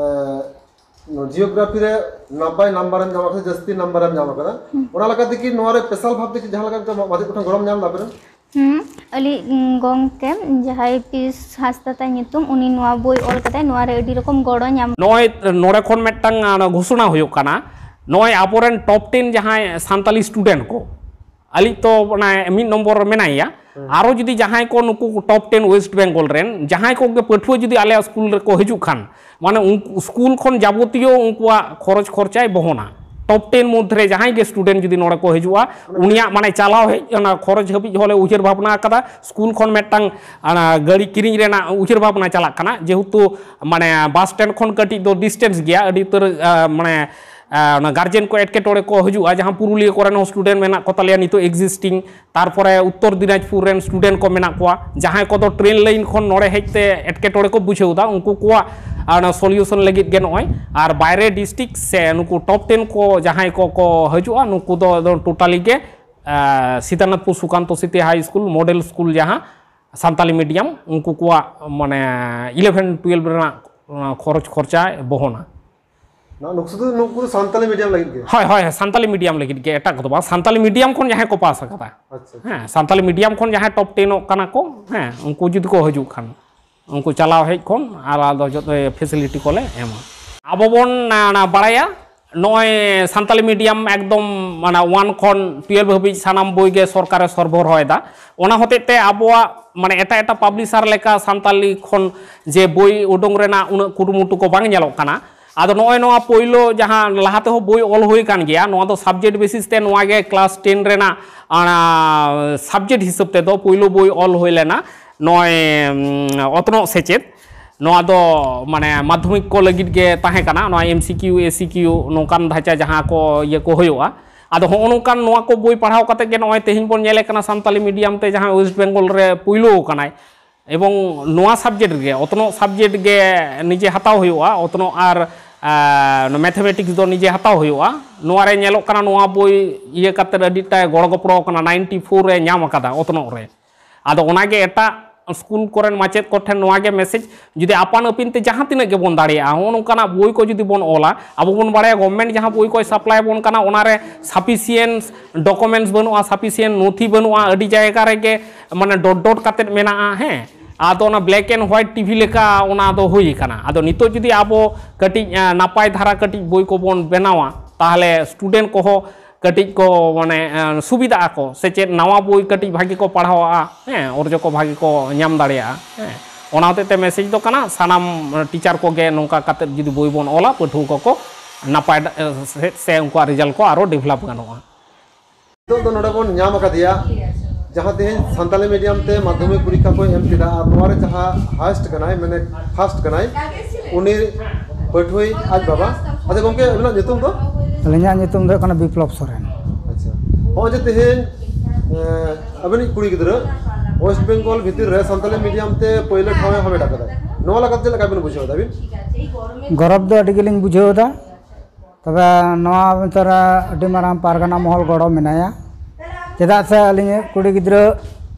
ᱡᱤᱭᱳᱜᱨᱟᱯᱷᱤ ᱨᱮ ᱱᱟᱯᱟᱭ ᱱᱟᱢᱵᱟᱨ ᱮᱢ ᱧᱟᱢ ᱟᱠᱟᱫᱟ, ᱡᱟᱹᱥᱛᱤ ᱱᱟᱢᱵᱟᱨ ᱮᱢ ᱧᱟᱢ ᱟᱠᱟᱫᱟ, ᱦᱩᱸ᱾ ᱚᱱᱟ ᱞᱮᱠᱟᱛᱮ ᱠᱤ ᱱᱚᱣᱟ ᱨᱮ ᱥᱯᱮᱥᱟᱞ ᱵᱷᱟᱵ ᱛᱮ ᱠᱤ ᱡᱟᱦᱟᱸ ᱞᱮᱠᱟ ᱢᱟᱪᱮᱫ ᱠᱚᱴᱷᱮᱱ ᱜᱚᱲᱚᱢ ᱧᱟᱢ ᱮᱫᱟ ᱟᱯᱮ ᱨᱮᱱ? ᱦᱩᱸ, ᱟᱹᱞᱤᱧ, ᱩᱸ, ᱜᱚᱝᱠᱮ ᱡᱟᱦᱟᱸᱭ ᱯᱤᱥ ᱦᱟᱸᱥᱫᱟ ᱛᱟᱭ ᱧᱩᱛᱩᱢ, ᱩᱱᱤ ᱱᱚᱣᱟ ᱵᱳᱭ ᱚᱞ ᱠᱟᱫᱟᱭ, ᱱᱚᱣᱟ ᱨᱮ ᱟᱹᱰᱤ ᱨᱚᱠᱚᱢ ᱜᱚᱲᱚ ᱧᱟᱢ᱾ ᱱᱚᱜᱼᱚᱭ ᱱᱚᱰᱮ ᱠᱷᱚᱱ ᱢᱤᱫᱴᱟᱝ, ᱟᱸ, ᱜᱷᱳᱥᱚᱱᱟ ᱦᱩᱭᱩᱜ ᱠᱟᱱᱟ, ᱱᱚᱜᱼᱚᱭ ᱟᱵᱚᱨᱮᱱ ᱴᱚᱯ ᱴᱮᱱ ᱡᱟᱦᱟᱸᱭ ᱥᱟᱱᱛᱟᱞᱤ ᱥᱴᱩᱰᱮᱱᱴ ᱠᱚ, ᱟᱹᱞᱤᱧ ᱛᱚ ᱚᱱᱟ ᱢᱤᱫ ᱱᱚᱢᱵᱚᱨ ᱨᱮ ᱢᱮᱱᱟᱭᱟ, ᱦᱮᱸ᱾ ᱟᱨᱚ ᱡᱩᱫᱤ ᱡᱟᱦᱟᱸᱭ ᱠᱚ ᱱᱩᱠᱩ ᱴᱚᱯ ᱴᱮᱱ ᱳᱭᱮᱥᱴ ᱵᱮᱝᱜᱚᱞ ᱨᱮᱱ ᱡᱟᱦᱟᱸᱭ ᱠᱚᱜᱮ ᱯᱟᱹᱴᱷᱩᱣᱟᱹ ᱡᱩᱫᱤ ᱟᱞᱮᱭᱟᱜ ᱥᱠᱩᱞ ᱨᱮᱠᱚ ᱦᱤᱡᱩᱜ ᱠᱷᱟᱱ, ᱢᱟᱱᱮ ᱩᱱᱠᱩ ᱥᱠᱩᱞ ᱠᱷᱚᱱ ᱡᱟᱵᱚᱛᱤᱭᱚ ᱩᱱᱠᱩᱣᱟᱜ ᱠᱷᱚᱨᱚᱪ ᱠᱷᱚᱨᱪᱟᱭ ᱵᱚᱦᱚᱱᱟ᱾ ᱴᱚᱯ ᱴᱮᱱ ᱢᱚᱫᱽᱫᱷᱮ ᱨᱮ ᱡᱟᱦᱟᱸᱭ ᱜᱮ ᱥᱴᱩᱰᱮᱱᱴ ᱡᱩᱫᱤ ᱱᱚᱰᱮ ᱠᱚ ᱦᱤᱡᱩᱜᱼᱟ, ᱩᱱᱤᱭᱟᱜ ᱢᱟᱱᱮ ᱪᱟᱞᱟᱣ ᱦᱮᱡ, ᱚᱱᱟ ᱠᱷᱚᱨᱚᱪ ᱦᱟᱹᱵᱤᱡ ᱦᱚᱸᱞᱮ ᱩᱭᱦᱟᱹᱨ ᱵᱷᱟᱵᱽᱱᱟ ᱟᱠᱟᱫᱟ᱾ ᱥᱠᱩᱞ ᱠᱷᱚᱱ ᱢᱤᱫᱴᱟᱝ, ᱟᱸ, ᱜᱟᱹᱰᱤ ᱠᱤᱨᱤᱧ ᱨᱮᱱᱟᱜ ᱩᱭᱦᱟᱹᱨ ᱵᱷᱟᱵᱽᱱᱟ ᱪᱟᱞᱟᱜ ᱠᱟᱱᱟ, ᱡᱮᱦᱮᱛᱩ ᱢᱟᱱᱮ ᱵᱟᱥ ᱥᱴᱮᱱᱰ ᱠᱷᱚᱱ ᱠᱟᱹᱴᱤᱡ ᱫᱚ ᱰᱤᱥᱴᱮᱱᱥ ᱜᱮᱭᱟ, ᱟᱹᱰᱤ ᱩᱛᱟᱹᱨ, ᱟᱸ, ᱢᱟᱱᱮ, ᱟᱸ, ᱚᱱᱟ ᱜᱟᱨᱡᱮᱱ ᱠᱚ ᱮᱴᱠᱮᱴᱚᱬᱮ ᱠᱚ ᱦᱤᱡᱩᱜᱼᱟ, ᱡᱟᱦᱟᱸ ᱯᱩᱨᱩᱞᱤᱭᱟᱹ ᱠᱚᱨᱮᱱ ᱦᱚᱸ ᱥᱴᱩᱰᱮᱱᱴ ᱢᱮᱱᱟᱜ ᱠᱚ ᱛᱟᱞᱮᱭᱟ ᱱᱤᱛᱚᱜ ᱮᱠᱡᱤᱥᱴᱤᱝ, ᱛᱟᱨᱯᱚᱨᱮ ᱩᱛᱛᱚᱨ ᱫᱤᱱᱟᱡᱽᱯᱩᱨ ᱨᱮᱱ ᱥᱴᱩᱰᱮᱱᱴ ᱠᱚ ᱢᱮᱱᱟᱜ ᱠᱚᱣᱟ, ᱡᱟᱦᱟᱸᱭ ᱠᱚᱫᱚ ᱴᱨᱮᱱ ᱞᱟᱭᱤᱱ ᱠᱷᱚᱱ ᱱᱚᱰᱮ ᱦᱮᱡ ᱛᱮ ᱮᱴᱠᱮᱴᱚᱬᱮ ᱠᱚ ᱵᱩᱡᱷᱟᱹᱣ ᱮᱫᱟ, ᱩᱱᱠᱩ ᱠᱚᱣᱟᱜ, ᱟᱸ, ᱚᱱᱟ ᱥᱚᱞᱤᱭᱩᱥᱚᱱ ᱞᱟᱹᱜᱤᱫ ᱜᱮ ᱱᱚᱜᱼᱚᱭ᱾ ᱟᱨ ᱵᱟᱭᱨᱮ ᱰᱤᱥᱴᱨᱤᱠᱴ ᱥᱮ ᱱᱩᱠᱩ ᱴᱚᱯ ᱴᱮᱱ ᱠᱚ ᱡᱟᱦᱟᱸᱭ ᱠᱚ, ᱠᱚ ᱦᱤᱡᱩᱜᱼᱟ, ᱱᱩᱠᱩ ᱫᱚ, ᱫᱚ ᱴᱳᱴᱟᱞᱤ ᱜᱮ, ᱟᱸ, ᱥᱤᱫᱟᱱᱟᱛᱷᱯᱩᱨ ᱥᱩᱠᱟᱱᱛᱚ ᱥᱤᱴᱤ ᱦᱟᱭ ᱥᱠᱩᱞ ᱢᱚᱰᱮᱞ ᱥᱠᱩᱞ ᱡᱟᱦᱟᱸ ᱥᱟᱱᱛᱟᱞᱤ ᱢᱤᱰᱤᱭᱟᱢ, ᱩᱱᱠᱩ ᱠᱚᱣᱟᱜ ᱢᱟᱱᱮ ᱤᱞᱮᱵᱷᱮᱱ ᱴᱩᱭᱮᱞᱵᱷ ᱨᱮᱱᱟᱜ, ᱚᱱᱟ ᱠᱷᱚᱨᱚᱪ ᱠᱷᱚᱨᱪᱟᱭ ᱵᱚᱦᱚᱱᱟ᱾ ᱱᱚᱣᱟ ᱱᱩᱠᱩ ᱥᱩᱫᱷᱩ, ᱱᱩᱠᱩ ᱫᱚ ᱥᱟᱱᱛᱟᱞᱤ ᱢᱤᱰᱤᱭᱟᱢ ᱞᱟᱹᱜᱤᱫ ᱜᱮ? ᱦᱳᱭ, ᱦᱳᱭ, ᱥᱟᱱᱛᱟᱞᱤ ᱢᱤᱰᱤᱭᱟᱢ ᱞᱟᱹᱜᱤᱫ ᱜᱮ, ᱮᱴᱟᱜ ᱠᱚᱫᱚ ᱵᱟᱝ᱾ ᱥᱟᱱᱛᱟᱞᱤ ᱢᱤᱰᱤᱭᱟᱢ ᱠᱷᱚᱱ ᱡᱟᱦᱟᱸᱭ ᱠᱚ ᱯᱟᱥ ᱟᱠᱟᱫᱟ, ᱟᱪᱪᱷᱟ, ᱟᱪᱪᱷᱟ᱾ ᱦᱮᱸ, ᱥᱟᱱᱛᱟᱞᱤ ᱢᱤᱰᱤᱭᱟᱢ ᱠᱷᱚᱱ ᱡᱟᱦᱟᱸᱭ ᱴᱚᱯ ᱴᱮᱱᱚᱜ ᱠᱟᱱᱟ ᱠᱚ, ᱦᱮᱸ, ᱩᱱᱠᱩ ᱡᱩᱫᱤ ᱠᱚ ᱦᱤᱡᱩᱜ ᱠᱷᱟᱱ, ᱩᱱᱠᱩ ᱪᱟᱞᱟᱣ ᱦᱮᱡ ᱠᱷᱚᱱ ᱟᱨ ᱟᱫᱚ ᱡᱚᱛᱚ ᱯᱷᱮᱥᱤᱞᱤᱴᱤ ᱠᱚᱞᱮ ᱮᱢᱟ᱾ ᱟᱵᱚ ᱵᱚᱱ, ᱟ, ᱚᱱᱟ ᱵᱟᱲᱟᱭᱟ, ᱱᱚᱜᱼᱚᱭ ᱥᱟᱱᱛᱟᱞᱤ ᱢᱤᱰᱤᱭᱟᱢ ᱮᱠᱫᱚᱢ, ᱢᱟᱱᱮ, ᱳᱣᱟᱱ ᱠᱷᱚᱱ ᱴᱩᱭᱮᱞᱵᱷ ᱦᱟᱹᱵᱤᱡ ᱥᱟᱱᱟᱢ ᱵᱳᱭ ᱜᱮ ᱥᱚᱨᱠᱟᱨᱮ ᱥᱚᱨᱵᱚᱨᱚᱦᱚᱭᱮᱫᱟ᱾ ᱚᱱᱟ ᱦᱚᱛᱮᱡ ᱛᱮ ᱟᱵᱚᱣᱟᱜ, ᱢᱟᱱᱮ, ᱮᱴᱟᱜ ᱮᱴᱟᱜ ᱯᱟᱵᱽᱞᱤᱥᱟᱨ ᱞᱮᱠᱟ ᱥᱟᱱᱛᱟᱞᱤ ᱠᱷᱚᱱ ᱡᱮ ᱵᱳᱭ ᱩᱰᱩᱝ ᱨᱮᱱᱟᱜ ᱩᱱᱟᱹᱜ ᱠᱩᱨᱩᱢᱩᱴᱩ ᱠᱚ ᱵᱟᱝ ᱧᱮᱞᱚᱜ ᱠᱟᱱᱟ᱾ ᱟᱫᱚ ᱱᱚᱜᱼᱚᱭ ᱱᱚᱣᱟ ᱯᱳᱭᱞᱳ ᱡᱟᱦᱟᱸ ᱞᱟᱦᱟ ᱛᱮᱦᱚᱸ ᱵᱳᱭ ᱚᱞ ᱦᱩᱭ ᱠᱟᱱ ᱜᱮᱭᱟ, ᱱᱚᱣᱟ ᱫᱚ ᱥᱟᱵᱡᱮᱠᱴ ᱵᱮᱥᱤᱥ ᱛᱮ ᱱᱚᱣᱟ ᱜᱮ ᱠᱞᱟᱥ ᱴᱮᱱ ᱨᱮᱱᱟᱜ, ᱚᱱᱟ ᱥᱟᱵᱡᱮᱠᱴ ᱦᱤᱥᱟᱹᱵ ᱛᱮᱫᱚ ᱯᱳᱭᱞᱳ ᱵᱳᱭ ᱚᱞ ᱦᱩᱭ ᱞᱮᱱᱟ, ᱱᱚᱜᱼᱚᱭ, ᱩᱢ, ᱚᱛᱱᱚᱜ ᱥᱮᱪᱮᱫ᱾ ᱱᱚᱣᱟ ᱫᱚ ᱢᱟᱱᱮ ᱢᱟᱫᱽᱫᱷᱚᱢᱤᱠ ᱠᱚ ᱞᱟᱹᱜᱤᱫ ᱜᱮ ᱛᱟᱦᱮᱸ ᱠᱟᱱᱟ, ᱱᱚᱣᱟ ᱮᱢ ᱥᱤ ᱠᱤᱭᱩ, ᱮ ᱥᱤ ᱠᱤᱭᱩ, ᱱᱚᱝᱠᱟᱱ ᱫᱷᱟᱪᱟ ᱡᱟᱦᱟᱸ ᱠᱚ ᱤᱭᱟᱹ ᱠᱚ ᱦᱩᱭᱩᱜᱼᱟ᱾ ᱟᱫᱚ ᱦᱚᱸᱜᱼᱚ ᱱᱚᱝᱠᱟᱱ ᱱᱚᱣᱟ ᱠᱚ ᱵᱳᱭ ᱯᱟᱲᱦᱟᱣ ᱠᱟᱛᱮ ᱜᱮ ᱱᱚᱜᱼᱚᱭ ᱛᱮᱦᱮᱧ ᱵᱚᱱ ᱧᱮᱞᱮ ᱠᱟᱱᱟ ᱥᱟᱱᱛᱟᱞᱤ ᱢᱤᱰᱤᱭᱟᱢ ᱛᱮ ᱡᱟᱦᱟᱸ ᱳᱭᱮᱥᱴ ᱵᱮᱝᱜᱚᱞ ᱨᱮ ᱯᱩᱭᱞᱩ ᱟᱠᱟᱱᱟᱭ, ᱮᱵᱚᱝ ᱱᱚᱣᱟ ᱥᱟᱵᱡᱮᱠᱴ ᱜᱮ, ᱚᱛᱱᱚᱜ ᱥᱟᱵᱡᱮᱠᱴ ᱜᱮ ᱱᱤᱡᱮ ᱦᱟᱛᱟᱣ ᱦᱩᱭᱩᱜᱼᱟ, ᱚᱛᱱᱚᱜ ᱟᱨ ᱢᱮᱛᱷᱮᱢᱮᱴᱤᱠᱥ ᱫᱚ ᱱᱤᱡᱮ ᱦᱟᱛᱟᱣ ᱦᱩᱭᱩᱜᱼᱟ᱾ ᱱᱚᱣᱟ ᱨᱮ ᱧᱮᱞᱚᱜ ᱠᱟᱱᱟ, ᱱᱚᱣᱟ ᱵᱳᱭ ᱤᱭᱟᱹ ᱠᱟᱛᱮ ᱟᱹᱰᱤᱴᱟᱭ ᱜᱚᱲᱚ ᱜᱚᱯᱚᱲᱚ ᱠᱟᱱᱟ, ᱱᱟᱭᱤᱱᱴᱤ ᱯᱷᱳᱨ ᱮ ᱧᱟᱢ ᱟᱠᱟᱫᱟ ᱚᱛᱱᱚᱜ ᱨᱮ᱾ ᱟᱫᱚ ᱚᱱᱟᱜᱮ ᱮᱴᱟᱜ ᱥᱠᱩᱞ ᱠᱚᱨᱮᱱ ᱢᱟᱪᱮᱫ ᱠᱚᱴᱷᱮᱱ ᱱᱚᱣᱟ ᱜᱮ ᱢᱮᱥᱮᱡᱽ, ᱡᱩᱫᱤ ᱟᱯᱟᱱ ᱟᱹᱯᱤᱱ ᱛᱮ ᱡᱟᱦᱟᱸ ᱛᱤᱱᱟᱹᱜ ᱜᱮᱵᱚᱱ ᱫᱟᱲᱮᱭᱟᱜᱼᱟ, ᱦᱚᱸᱜᱼᱚ ᱱᱚᱝᱠᱟᱱᱟᱜ ᱵᱳᱭ ᱠᱚ ᱡᱩᱫᱤ ᱵᱚᱱ ᱚᱞᱟ, ᱟᱵᱚ ᱵᱚᱱ ᱵᱟᱲᱟᱭᱟ ᱜᱚᱵᱷᱢᱮᱱᱴ ᱡᱟᱦᱟᱸ ᱵᱳᱭ ᱠᱚᱭ ᱥᱟᱯᱞᱟᱭ ᱟᱵᱚᱱ ᱠᱟᱱᱟ, ᱚᱱᱟᱨᱮ ᱥᱟᱯᱷᱤᱥᱤᱭᱮᱱᱴ ᱰᱚᱠᱩᱢᱮᱱᱴᱥ ᱵᱟᱹᱱᱩᱜᱼᱟ, ᱥᱟᱯᱷᱤᱥᱤᱭᱮᱱᱴ ᱱᱚᱛᱷᱤ ᱵᱟᱹᱱᱩᱜᱼᱟ, ᱟᱹᱰᱤ ᱡᱟᱭᱜᱟ ᱨᱮᱜᱮ ᱢᱟᱱᱮ ᱰᱚᱴ ᱰᱚᱴ ᱠᱟᱛᱮᱫ ᱢᱮᱱᱟᱜᱼᱟ᱾ ᱦᱮᱸ, ᱟᱫᱚ ᱚᱱᱟ ᱵᱞᱮᱠ ᱮᱱᱰ ᱦᱳᱣᱟᱭᱤᱴ ᱴᱤᱵᱷᱤ ᱞᱮᱠᱟ ᱚᱱᱟ ᱫᱚ ᱦᱩᱭ ᱟᱠᱟᱱᱟ᱾ ᱟᱫᱚ ᱱᱤᱛᱚᱜ ᱡᱩᱫᱤ ᱟᱵᱚ ᱠᱟᱹᱴᱤᱡ ᱮᱸ, ᱱᱟᱯᱟᱭ ᱫᱷᱟᱨᱟ ᱠᱟᱹᱴᱤᱡ ᱵᱳᱭ ᱠᱚᱵᱚᱱ ᱵᱮᱱᱟᱣᱟ, ᱛᱟᱦᱚᱞᱮ ᱥᱴᱩᱰᱮᱱᱴ ᱠᱚᱦᱚᱸ ᱠᱟᱹᱴᱤᱡ ᱠᱚ ᱢᱟᱱᱮ ᱮᱸ, ᱥᱩᱵᱤᱫᱷᱟᱜ ᱟᱠᱚ, ᱥᱮ ᱪᱮᱫ ᱱᱟᱣᱟ ᱵᱳᱭ ᱠᱟᱹᱴᱤᱡ ᱵᱷᱟᱜᱮ ᱠᱚ ᱯᱟᱲᱦᱟᱣᱟ, ᱦᱮᱸ, ᱚᱨᱡᱚ ᱠᱚ ᱵᱷᱟᱜᱮ ᱠᱚ ᱧᱟᱢ ᱫᱟᱲᱮᱭᱟᱜᱼᱟ᱾ ᱦᱮᱸ, ᱚᱱᱟ ᱦᱚᱛᱮᱡ ᱛᱮ ᱢᱮᱥᱮᱡᱽ ᱫᱚ ᱠᱟᱱᱟ, ᱥᱟᱱᱟᱢ ᱴᱤᱪᱟᱨ ᱠᱚᱜᱮ ᱱᱚᱝᱠᱟ ᱠᱟᱛᱮᱫ ᱡᱩᱫᱤ ᱵᱳᱭ ᱵᱚᱱ ᱚᱞᱟ, ᱯᱟᱹᱴᱷᱩᱣᱟᱹ ᱠᱚᱠᱚ ᱱᱟᱯᱟᱭ ᱰᱟ-, ᱥᱮᱫ ᱥᱮ ᱩᱱᱠᱩᱣᱟᱜ ᱨᱮᱡᱟᱞᱴ ᱠᱚ ᱟᱨᱚ ᱰᱮᱵᱷᱞᱚᱯ ᱜᱟᱱᱚᱜᱼᱟ᱾ ᱱᱤᱛᱚᱜ ᱫᱚ ᱱᱚᱰᱮ ᱵᱚᱱ ᱧᱟᱢ ᱟᱠᱟᱫᱮᱭᱟ, ᱡᱟᱦᱟᱸ ᱛᱮᱦᱮᱧ ᱥᱟᱱᱛᱟᱞᱤ ᱢᱤᱰᱤᱭᱟᱢ ᱛᱮ ᱢᱟᱫᱽᱫᱷᱚᱢᱤᱠ ᱯᱚᱨᱤᱠᱠᱷᱟ ᱠᱚᱭ ᱮᱢ ᱠᱮᱫᱟ ᱟᱨ ᱱᱚᱣᱟ ᱨᱮ ᱡᱟᱦᱟᱸ ᱦᱟᱭᱮᱥᱴ ᱠᱟᱱᱟᱭ, ᱢᱟᱱᱮ ᱯᱷᱟᱥᱴ ᱠᱟᱱᱟᱭ, ᱩᱱᱤ ᱯᱟᱹᱴᱷᱩᱣᱟᱹᱭ ᱟᱡ ᱵᱟᱵᱟ᱾ ᱟᱪᱪᱷᱟ ᱜᱚᱢᱠᱮ, ᱟᱵᱤᱱᱟᱜ ᱧᱩᱛᱩᱢ ᱫᱚ? ᱟᱹᱞᱤᱧᱟᱜ ᱧᱩᱛᱩᱢ ᱫᱚ ᱦᱩᱭᱩᱜ ᱠᱟᱱᱟ ᱵᱤᱯᱞᱚᱵ ᱥᱚᱨᱮᱱ᱾ ᱟᱪᱪᱷᱟ, ᱱᱚᱜᱼᱚᱭ ᱡᱮ ᱛᱮᱦᱮᱧ, ᱮᱸ, ᱟᱵᱤᱱᱤᱡ ᱠᱩᱲᱤ ᱜᱤᱫᱽᱨᱟᱹ ᱳᱭᱮᱥᱴ ᱵᱮᱝᱜᱚᱞ ᱵᱷᱤᱛᱤᱨ ᱨᱮ ᱥᱟᱱᱛᱟᱞᱤ ᱢᱤᱰᱤᱭᱟᱢ ᱛᱮ ᱯᱳᱭᱞᱳ ᱴᱷᱟᱶ ᱮ ᱦᱟᱢᱮᱴ ᱟᱠᱟᱫᱟᱭ, ᱱᱚᱣᱟ ᱞᱮᱠᱟᱛᱮ ᱪᱮᱫ ᱞᱮᱠᱟ ᱵᱤᱱ ᱵᱩᱡᱷᱟᱹᱣ ᱮᱫᱟ ᱟᱹᱵᱤᱱ? ᱜᱚᱨᱚᱵᱽ ᱫᱚ ᱟᱹᱰᱤ ᱜᱮᱞᱤᱧ ᱵᱩᱡᱷᱟᱹᱣ ᱮᱫᱟ᱾ ᱛᱚᱵᱮ ᱱᱚᱣᱟ ᱵᱷᱤᱛᱚᱨ ᱨᱮ ᱟᱹᱰᱤ ᱢᱟᱨᱟᱝ ᱯᱟᱨᱜᱟᱱᱟ ᱢᱚᱦᱚᱞ ᱜᱚᱲᱚ ᱢᱮᱱᱟᱭᱟ, ᱪᱮᱫᱟᱜ ᱥᱮ ᱟᱹᱞᱤᱧᱤᱡ ᱠᱩᱲᱤ ᱜᱤᱫᱽᱨᱟᱹ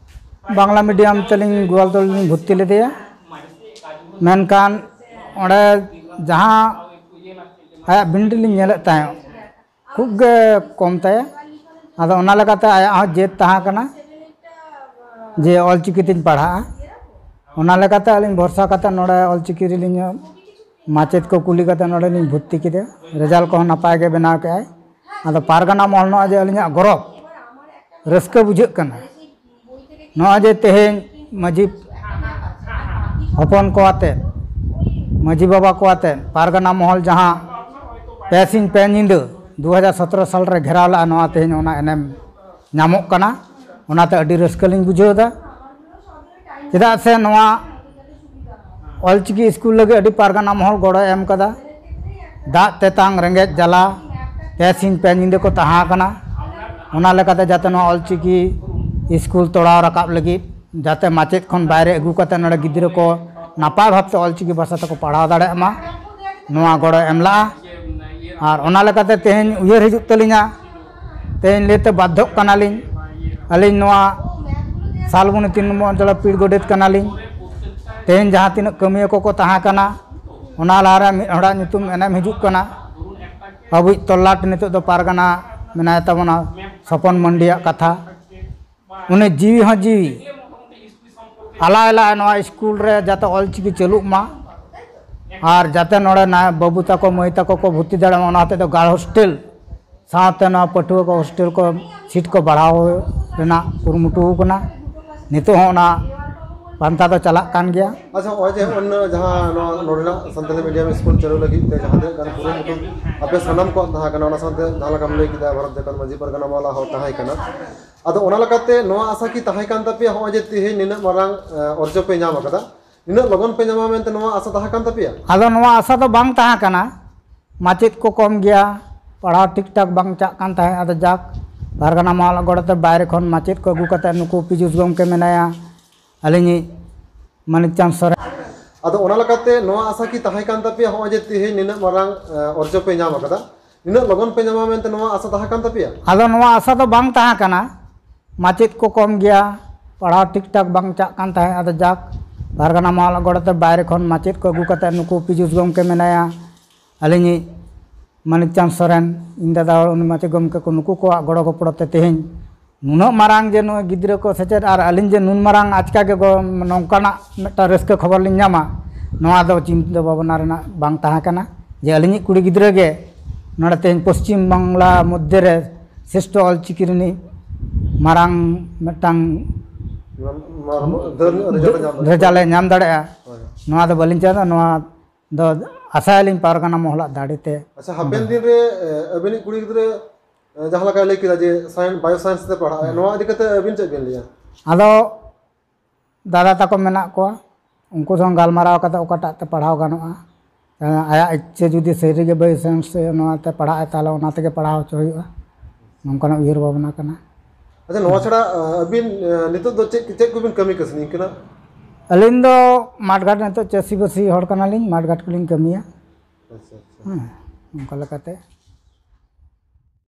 ᱵᱟᱝᱞᱟ ᱢᱤᱰᱤᱭᱟᱢ ᱛᱮᱞᱤᱧ ᱜᱳᱣᱟᱞᱛᱳᱲ ᱞᱤᱧ ᱵᱷᱚᱨᱛᱤ ᱞᱮᱫᱮᱭᱟ, ᱢᱮᱱᱠᱷᱟᱱ ᱚᱸᱰᱮ ᱡᱟᱦᱟᱸ ᱟᱭᱟᱜ ᱵᱤᱱᱤᱰ ᱞᱤᱧ ᱧᱮᱞᱮᱫ ᱛᱟᱦᱮᱸᱫ, ᱠᱷᱩᱵ ᱜᱮ ᱠᱚᱢ ᱛᱟᱭᱟ᱾ ᱟᱫᱚ ᱚᱱᱟ ᱞᱮᱠᱟᱛᱮ ᱟᱭᱟᱜ ᱦᱚᱸ ᱡᱮᱫ ᱛᱟᱦᱮᱸ ᱠᱟᱱᱟ ᱡᱮ ᱚᱞᱪᱤᱠᱤ ᱛᱤᱧ ᱯᱟᱲᱦᱟᱜᱼᱟ᱾ ᱚᱱᱟ ᱞᱮᱠᱟᱛᱮ ᱟᱹᱞᱤᱧ ᱵᱷᱚᱨᱥᱟ ᱠᱟᱛᱮ ᱱᱚᱰᱮ ᱚᱞᱪᱤᱠᱤ ᱨᱮᱞᱤᱧ ᱢᱟᱪᱮᱫ ᱠᱚ ᱠᱩᱞᱤ ᱠᱟᱛᱮ ᱱᱚᱰᱮ ᱞᱤᱧ ᱵᱷᱚᱨᱛᱤ ᱠᱮᱫᱮᱭᱟ᱾ ᱨᱮᱡᱟᱞᱴ ᱠᱚᱦᱚᱸ ᱱᱟᱯᱟᱭ ᱜᱮ ᱵᱮᱱᱟᱣ ᱠᱮᱜᱼᱟᱭ᱾ ᱟᱫᱚ ᱯᱟᱨᱜᱟᱱᱟ ᱢᱚᱦᱚᱞ ᱱᱚᱜᱼᱚᱭ ᱡᱮ ᱟᱹᱞᱤᱧᱟᱜ ᱜᱚᱨᱚᱵᱽ, ᱨᱟᱹᱥᱠᱟᱹ ᱵᱩᱡᱷᱟᱹᱜ ᱠᱟᱱᱟ᱾ ᱱᱚᱜᱼᱚᱭ ᱡᱮ ᱛᱮᱦᱮᱧ ᱢᱟᱹᱡᱷᱤ ᱦᱚᱯᱚᱱ ᱠᱚ ᱟᱛᱮ, ᱢᱟᱹᱡᱷᱤ ᱵᱟᱵᱟ ᱠᱚ ᱟᱛᱮ ᱯᱟᱨᱜᱟᱱᱟ ᱢᱚᱦᱚᱞ ᱡᱟᱦᱟᱸ ᱯᱮ ᱥᱤᱧ ᱯᱮ ᱧᱤᱫᱟᱹ ᱫᱩ ᱦᱟᱡᱟᱨ ᱥᱚᱛᱨᱚ ᱥᱟᱞ ᱨᱮ ᱜᱷᱮᱨᱟᱣ ᱞᱮᱫᱼᱟ, ᱱᱚᱣᱟ ᱛᱮᱦᱮᱧ ᱚᱱᱟ ᱮᱱᱮᱢ ᱧᱟᱢᱚᱜ ᱠᱟᱱᱟ᱾ ᱚᱱᱟᱛᱮ ᱟᱹᱰᱤ ᱨᱟᱹᱥᱠᱟᱹ ᱞᱤᱧ ᱵᱩᱡᱷᱟᱹᱣ ᱮᱫᱟ, ᱪᱮᱫᱟᱜ ᱥᱮ ᱱᱚᱣᱟ ᱚᱞᱪᱤᱠᱤ ᱥᱠᱩᱞ ᱞᱟᱹᱜᱤᱫ ᱟᱹᱰᱤ ᱯᱟᱨᱜᱟᱱᱟ ᱢᱚᱦᱚᱞ ᱜᱚᱲᱚᱭ ᱮᱢ ᱠᱟᱫᱟ᱾ ᱫᱟᱜ ᱛᱮᱛᱟᱝ ᱨᱮᱸᱜᱮᱡ ᱡᱟᱞᱟ ᱯᱮ ᱥᱤᱧ ᱯᱮ ᱧᱤᱫᱟᱹ ᱠᱚ ᱛᱟᱦᱮᱸ ᱠᱟᱱᱟ᱾ ᱚᱱᱟ ᱞᱮᱠᱟᱛᱮ ᱡᱟᱛᱮ ᱱᱚᱣᱟ ᱚᱞᱪᱤᱠᱤ ᱥᱠᱩᱞ ᱛᱚᱲᱟᱣ ᱨᱟᱠᱟᱵ ᱞᱟᱹᱜᱤᱫ, ᱡᱟᱛᱮ ᱢᱟᱪᱮᱫ ᱠᱷᱚᱱ ᱵᱟᱭᱨᱮ ᱟᱹᱜᱩ ᱠᱟᱛᱮ ᱱᱚᱰᱮ ᱜᱤᱫᱽᱨᱟᱹ ᱠᱚ ᱱᱟᱯᱟᱭ ᱵᱷᱟᱵᱽᱛᱮ ᱚᱞᱪᱤᱠᱤ ᱵᱷᱟᱥᱟ ᱛᱮᱠᱚ ᱯᱟᱲᱦᱟᱣ ᱫᱟᱲᱮᱭᱟᱜ ᱢᱟ, ᱱᱚᱣᱟ ᱜᱚᱲᱚᱭ ᱮᱢ ᱞᱟᱜᱼᱟ᱾ ᱟᱨ ᱚᱱᱟ ᱞᱮᱠᱟᱛᱮ ᱛᱮᱦᱮᱧ ᱩᱭᱦᱟᱹᱨ ᱦᱤᱡᱩᱜ ᱛᱟᱹᱞᱤᱧᱟ, ᱛᱮᱦᱮᱧ ᱞᱟᱹᱭᱛᱮ ᱵᱟᱫᱽᱫᱷᱚᱜ ᱠᱟᱱᱟᱞᱤᱧ, ᱟᱹᱞᱤᱧ ᱱᱚᱣᱟ ᱥᱟᱞᱵᱚᱱᱤ ᱛᱤᱱ ᱱᱚᱢᱵᱚᱨ ᱚᱧᱪᱚᱞ ᱯᱤᱲ ᱜᱚᱰᱮᱛ ᱠᱟᱱᱟᱞᱤᱧ᱾ ᱛᱮᱦᱮᱧ ᱡᱟᱦᱟᱸ ᱛᱤᱱᱟᱹᱜ ᱠᱟᱹᱢᱤᱭᱟᱹ ᱠᱚᱠᱚ ᱛᱟᱦᱮᱸ ᱠᱟᱱᱟ, ᱚᱱᱟ ᱞᱟᱦᱟᱨᱮ ᱢᱤᱫ ᱦᱚᱲᱟᱜ ᱧᱩᱛᱩᱢ ᱮᱱᱮᱢ ᱦᱤᱡᱩᱜ ᱠᱟᱱᱟ᱾ ᱟᱵᱚᱭᱤᱡ ᱛᱚᱞᱞᱟᱴ ᱱᱤᱛᱚᱜ ᱫᱚ ᱯᱟᱨᱜᱟᱱᱟ ᱢᱮᱱᱟᱭ ᱛᱟᱵᱚᱱᱟ, ᱥᱚᱯᱚᱱ ᱢᱟᱱᱰᱤᱭᱟᱜ ᱠᱟᱛᱷᱟ᱾ ᱩᱱᱤ ᱡᱤᱣᱤ ᱦᱚᱸ ᱡᱤᱣᱤ ᱟᱞᱟᱭ ᱞᱟᱭ ᱱᱚᱣᱟ ᱥᱠᱩᱞ ᱨᱮ ᱡᱟᱛᱮ ᱚᱞᱪᱤᱠᱤ ᱪᱟᱹᱞᱩᱜ ᱢᱟ, ᱟᱨ ᱡᱟᱛᱮ ᱱᱚᱰᱮ ᱱᱟ-, ᱵᱟᱹᱵᱩ ᱛᱟᱠᱚ ᱢᱟᱹᱭ ᱛᱟᱠᱚ ᱠᱚ ᱵᱷᱚᱨᱛᱤ ᱫᱟᱲᱮᱭᱟᱜ ᱢᱟ, ᱚᱱᱟ ᱦᱚᱛᱮᱡ ᱛᱮ ᱜᱟᱲ ᱦᱳᱥᱴᱮᱞ ᱥᱟᱶᱛᱮ ᱱᱚᱣᱟ ᱯᱟᱹᱴᱷᱩᱣᱟᱹ ᱠᱚ ᱦᱳᱥᱴᱮᱞ ᱠᱚ ᱥᱤᱴ ᱠᱚ ᱵᱟᱲᱦᱟᱣ ᱨᱮᱱᱟᱜ ᱠᱩᱨᱩᱢᱩᱴᱩ ᱠᱟᱱᱟ᱾ ᱱᱤᱛᱚᱜ ᱦᱚᱸ ᱚᱱᱟ ᱯᱟᱱᱛᱷᱟ ᱫᱚ ᱪᱟᱞᱟᱜ ᱠᱟᱱ ᱜᱮᱭᱟ᱾ ᱟᱪᱪᱷᱟ, ᱱᱚᱜᱼᱚᱭ ᱡᱮ ᱱᱚᱣᱟ ᱱᱚᱰᱮᱱᱟᱜ ᱥᱟᱱᱛᱟᱞᱤ ᱢᱤᱰᱤᱭᱟᱢ ᱥᱠᱩᱞ ᱪᱟᱹᱞᱩ ᱞᱟᱹᱜᱤᱫ ᱛᱮ ᱡᱟᱦᱟᱸ ᱛᱤᱱᱟᱹᱜ ᱜᱟᱱ ᱠᱩᱨᱩᱢᱩᱴᱩ ᱟᱯᱮ ᱥᱟᱱᱟᱢ ᱠᱚᱣᱟᱜ ᱛᱟᱦᱮᱸ ᱠᱟᱱᱟ, ᱚᱱᱟ ᱥᱟᱶᱛᱮ ᱡᱟᱦᱟᱸ ᱞᱮᱠᱟᱢ ᱞᱟᱹᱭ ᱠᱮᱫᱟ, ᱵᱷᱟᱨᱚᱛ ᱡᱟᱠᱟᱛ ᱢᱟᱹᱡᱷᱤ ᱯᱟᱨᱜᱟᱱᱟ ᱢᱟᱦᱞᱟ ᱦᱚᱸ ᱛᱟᱦᱮᱸ ᱠᱟᱱᱟ᱾ ᱟᱫᱚ ᱚᱱᱟ ᱞᱮᱠᱟᱛᱮ ᱱᱚᱣᱟ ᱟᱥᱟ ᱠᱤ ᱛᱟᱦᱮᱸ ᱠᱟᱱ ᱛᱟᱯᱮᱭᱟ, ᱱᱚᱜᱼᱚᱭ ᱡᱮ ᱛᱮᱦᱮᱧ ᱱᱤᱱᱟᱹᱜ ᱢᱟᱨᱟᱝ, ᱮ, ᱚᱨᱡᱚ ᱯᱮ ᱧᱟᱢ ᱟᱠᱟᱫᱟ, ᱱᱤᱱᱟᱹᱜ ᱞᱚᱜᱚᱱ ᱯᱮ ᱧᱟᱢᱟ ᱢᱮᱱᱛᱮ ᱱᱚᱣᱟ ᱟᱥᱟ ᱛᱟᱦᱮᱸ ᱠᱟᱱ ᱛᱟᱯᱮᱭᱟ? ᱟᱫᱚ ᱱᱚᱣᱟ ᱟᱥᱟ ᱫᱚ ᱵᱟᱝ ᱛᱟᱦᱮᱸ ᱠᱟᱱᱟ᱾ ᱢᱟᱪᱮᱫ ᱠᱚ ᱠᱚᱢ ᱜᱮᱭᱟ, ᱯᱟᱲᱦᱟᱣ ᱴᱷᱤᱠ ᱴᱷᱟᱠ ᱵᱟᱝ ᱪᱟᱜ ᱠᱟᱱ ᱛᱟᱦᱮᱸᱫ᱾ ᱟᱫᱚ ᱡᱟᱠ, ᱯᱟᱨᱜᱟᱱᱟ ᱢᱟᱦᱞᱟ ᱜᱚᱲᱚᱛᱮ ᱵᱟᱭᱨᱮ ᱠᱷᱚᱱ ᱢᱟᱪᱮᱫ ᱠᱚ ᱟᱹᱜᱩ ᱠᱟᱛᱮ ᱱᱩᱠᱩ ᱯᱤᱡᱩᱥ ᱜᱚᱢᱠᱮ ᱢᱮᱱᱟᱭᱟ, ᱟᱹᱞᱤᱧᱤᱡ ᱢᱟᱱᱤᱠ ᱪᱟᱸᱫᱽ ᱥᱚᱨᱮᱱ᱾ ᱟᱫᱚ ᱚᱱᱟ ᱞᱮᱠᱟᱛᱮ ᱱᱚᱣᱟ ᱟᱥᱟ ᱠᱤ ᱛᱟᱦᱮᱸ ᱠᱟᱱ ᱛᱟᱯᱮᱭᱟ, ᱱᱚᱜᱼᱚᱭ ᱡᱮ ᱛᱮᱦᱮᱧ ᱱᱤᱱᱟᱹᱜ ᱢᱟᱨᱟᱝ, ᱮ, ᱚᱨᱡᱚ ᱯᱮ ᱧᱟᱢ ᱟᱠᱟᱫᱟ, ᱱᱤᱱᱟᱹᱜ ᱞᱚᱜᱚᱱ ᱯᱮ ᱧᱟᱢᱟ ᱢᱮᱱᱛᱮ ᱱᱚᱣᱟ ᱟᱥᱟ ᱛᱟᱦᱮᱸ ᱠᱟᱱ ᱛᱟᱯᱮᱭᱟ? ᱟᱫᱚ ᱱᱚᱣᱟ ᱟᱥᱟ ᱫᱚ ᱵᱟᱝ ᱛᱟᱦᱮᱸ ᱠᱟᱱᱟ᱾ ᱢᱟᱪᱮᱫ ᱠᱚ ᱠᱚᱢ ᱜᱮᱭᱟ, ᱯᱟᱲᱦᱟᱣ ᱴᱷᱤᱠ ᱴᱷᱟᱠ ᱵᱟᱝ ᱪᱟᱜ ᱠᱟᱱ ᱛᱟᱦᱮᱸᱫ᱾ ᱟᱫᱚ ᱡᱟᱠ, ᱯᱟᱨᱜᱟᱱᱟ ᱢᱟᱦᱞᱟ ᱜᱚᱲᱚᱛᱮ ᱵᱟᱭᱨᱮ ᱠᱷᱚᱱ ᱢᱟᱪᱮᱫ ᱠᱚ ᱟᱹᱜᱩ ᱠᱟᱛᱮ ᱱᱩᱠᱩ ᱯᱤᱡᱩᱥ ᱜᱚᱢᱠᱮ ᱢᱮᱱᱟᱭᱟ, ᱟᱹᱞᱤᱧᱤᱡ ᱢᱟᱱᱤᱠ ᱪᱟᱸᱫᱽ ᱥᱚᱨᱮᱱ, ᱤᱧ ᱫᱟᱫᱟ ᱦᱚᱲ ᱩᱱᱤ ᱢᱟᱪᱮᱫ ᱜᱚᱢᱠᱮ ᱠᱚ, ᱱᱩᱠᱩ ᱠᱚᱣᱟᱜ ᱜᱚᱲᱚ ᱜᱚᱯᱚᱲᱚ ᱛᱮ ᱛᱮᱦᱮᱧ ᱱᱩᱱᱟᱹᱜ ᱢᱟᱨᱟᱝ ᱡᱮ ᱱᱩᱭ ᱜᱤᱫᱽᱨᱟᱹ ᱠᱚ ᱥᱮᱪᱮᱫ ᱟᱨ ᱟᱹᱞᱤᱧ ᱡᱮ ᱱᱩᱱ ᱢᱟᱨᱟᱝ ᱟᱪᱠᱟ ᱜᱮ ᱜᱚ-, ᱱᱚᱝᱠᱟᱱᱟᱜ ᱢᱤᱫᱴᱟᱝ ᱨᱟᱹᱥᱠᱟᱹ ᱠᱷᱚᱵᱚᱨ ᱞᱤᱧ ᱧᱟᱢᱟ, ᱱᱚᱣᱟ ᱫᱚ ᱪᱤᱱᱛᱟᱹ ᱵᱷᱟᱵᱽᱱᱟ ᱨᱮᱱᱟᱜ ᱵᱟᱝ ᱛᱟᱦᱮᱸ ᱠᱟᱱᱟ ᱡᱮ ᱟᱹᱞᱤᱧᱤᱡ ᱠᱩᱲᱤ ᱜᱤᱫᱽᱨᱟᱹ ᱜᱮ ᱱᱚᱰᱮ ᱛᱮᱦᱮᱧ ᱯᱚᱥᱪᱤᱢ ᱵᱟᱝᱞᱟ ᱢᱚᱫᱽᱫᱷᱮ ᱨᱮ ᱥᱨᱮᱥᱴᱷᱚ ᱚᱞᱪᱤᱠᱤ ᱨᱤᱱᱤᱡ ᱢᱟᱨᱟᱝ ᱢᱤᱫᱴᱟᱝ ᱱᱚᱣᱟ ᱫᱷᱟᱹᱨ ᱧᱚᱜ ᱨᱮᱡᱟᱞᱴ ᱮ ᱧᱟᱢ ᱫᱟᱲᱮᱭᱟᱜᱼᱟ᱾ ᱨᱮᱡᱟᱞᱴ ᱮ ᱧᱟᱢ ᱫᱟᱲᱮᱭᱟᱜᱼᱟ᱾ ᱦᱳᱭ᱾ ᱱᱚᱣᱟ ᱫᱚ ᱵᱟᱹᱞᱤᱧ ᱪᱟᱹᱭᱟ, ᱱᱚᱣᱟ ᱫᱚ ᱟᱥᱟᱭᱟᱞᱤᱧ ᱯᱟᱨᱜᱟᱱᱟ ᱢᱚᱦᱞᱟᱜ ᱫᱟᱲᱮ ᱛᱮ᱾ ᱟᱪᱪᱷᱟ, ᱦᱟᱯᱮᱱ ᱫᱤᱱ ᱨᱮ, ᱮ, ᱟᱹᱵᱤᱱᱤᱡ ᱠᱩᱲᱤ ᱜᱤᱫᱽᱨᱟᱹ, ᱮ, ᱡᱟᱦᱟᱸ ᱞᱮᱠᱟᱭ ᱞᱟᱹᱭ ᱠᱮᱫᱟ ᱡᱮ ᱥᱟᱭᱮᱱᱥ, ᱵᱟᱭᱳ ᱥᱟᱭᱮᱱᱥ ᱛᱮ ᱯᱟᱲᱦᱟᱜ ᱟᱭ, ᱱᱚᱣᱟ ᱤᱫᱤ ᱠᱟᱛᱮ ᱟᱹᱵᱤᱱ ᱪᱮᱫ ᱵᱤᱱ ᱞᱟᱹᱭᱟ? ᱟᱫᱚ ᱫᱟᱫᱟ ᱛᱟᱠᱚ ᱢᱮᱱᱟᱜ ᱠᱚᱣᱟ, ᱩᱱᱠᱩ ᱥᱟᱶ ᱜᱟᱞᱢᱟᱨᱟᱣ ᱠᱟᱛᱮ ᱚᱠᱟᱴᱟᱜ ᱛᱮ ᱯᱟᱲᱦᱟᱣ ᱜᱟᱱᱚᱜᱼᱟ, ᱟᱭᱟᱜ ᱤᱪᱪᱷᱟᱹ ᱡᱩᱫᱤ ᱥᱟᱹᱨᱤ ᱜᱮ ᱵᱟᱭ ᱥᱮᱱᱥ ᱱᱚᱣᱟ ᱛᱮ ᱯᱟᱲᱦᱟᱜ ᱟᱭ, ᱛᱟᱦᱚᱞᱮ ᱚᱱᱟ ᱛᱮᱜᱮ ᱯᱟᱲᱦᱟᱣ ᱦᱚᱪᱚ ᱦᱩᱭᱩᱜᱼᱟ, ᱱᱚᱝᱠᱟᱱᱟᱜ ᱩᱭᱦᱟᱹᱨ ᱵᱷᱟᱵᱽᱱᱟ ᱠᱟᱱᱟ᱾ ᱟᱪᱪᱷᱟ, ᱱᱚᱣᱟ ᱪᱷᱟᱲᱟ ᱟᱹᱵᱤᱱ ᱱᱤᱛᱚᱜ ᱫᱚ ᱪᱮᱫ ᱪᱮᱫ ᱠᱚᱵᱤᱱ ᱠᱟᱹᱢᱤ ᱠᱟᱹᱥᱱᱤ ᱠᱟᱱᱟ? ᱟᱹᱞᱤᱧ ᱫᱚ ᱢᱟᱴᱷ ᱜᱷᱟᱴ, ᱱᱤᱛᱚᱜ ᱪᱟᱹᱥᱤᱵᱟᱹᱥᱤ ᱦᱚᱲ ᱠᱟᱱᱟᱞᱤᱧ, ᱢᱟᱴᱷ ᱜᱷᱟᱴ ᱠᱚᱞᱤᱧ ᱠᱟᱹᱢᱤᱭᱟ᱾ ᱟᱪᱪᱷᱟ, ᱟᱪᱪᱷᱟ᱾ ᱦᱮᱸ, ᱚᱱᱠᱟ ᱞᱮᱠᱟᱛᱮ᱾